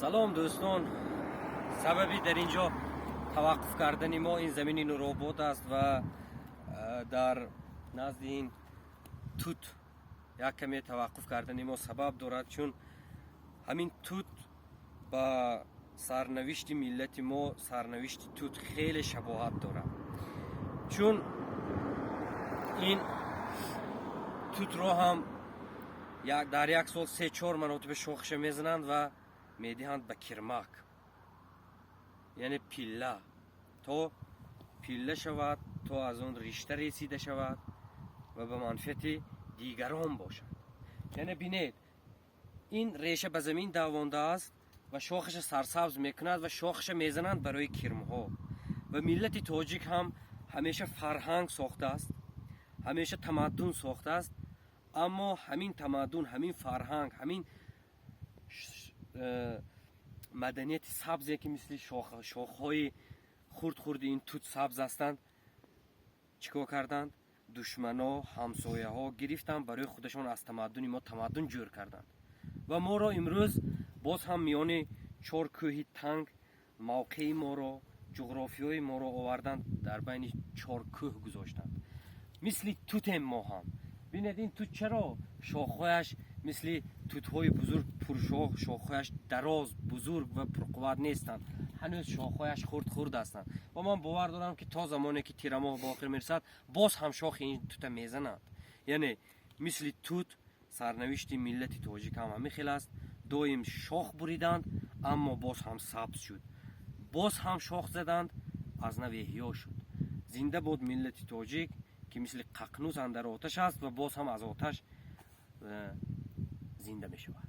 Салом, дӯстон. Сабаби дар ин ҷо таваққуф кардани мо ин замини Нуробод аст ва дар назди ин тут як каме таваққуф кардани мо сабаб дорад, чун ҳамин тут ба сарнавишти миллати мо, сарнавишти тут хеле шабоҳат дорад, чун ин тутро ҳам дар як сол се чор маротиба шохаша мезананд ва медиҳанд ба кирмак, яъне пилла, то пилла шавад, то аз он ришта ресида шавад ва ба манфиати дигарон бошад. Яъне бинед, ин реша ба замин давондааст ва шохаша сарсабз мекунад ва шохаша мезананд барои кирмҳо. Ва миллати тоҷик ҳам ҳамеша фарҳанг сохтааст, ҳамеша тамаддун сохтааст, аммо ҳамин тамаддун, ҳамин фарҳанг, ҳамин маданияти сабзе, ки мисли шохҳои хурд хурди ин тут сабз ҳастанд, чӣ кор карданд? Душмано, ҳамсояҳо гирифтанд, барои худашон аз тамаддуни мо тамаддун ҷӯр карданд ва моро имрӯз боз ҳам миёни чор кӯҳи танг мавқеи моро, ҷуғрофиёи моро оварданд, дар байни чор кӯҳ гузоштанд. Мисли тутем мо ҳам. Бинед, ин тут чаро шохҳояш мисли тутҳои бузург пуршох, шохҳояш дароз, бузург ва пурқувват нестанд? Ҳанӯз шохҳояш хурд хурд ҳастанд ва ман бовар дорам, ки то замоне ки тирамоҳ ба охир мерасад, боз ҳам шохи ин тута мезананд. Яъне мисли тут сарнавишти миллати тоҷик ҳам ҳамин хел аст: доим шох буриданд, аммо боз ҳам сабз шуд, боз ҳам шох заданд, аз нав эҳё шуд. Зинда бод миллати тоҷик, ки мисли қақнус андар оташ аст ва боз ҳам аз оташ зинда мешавад.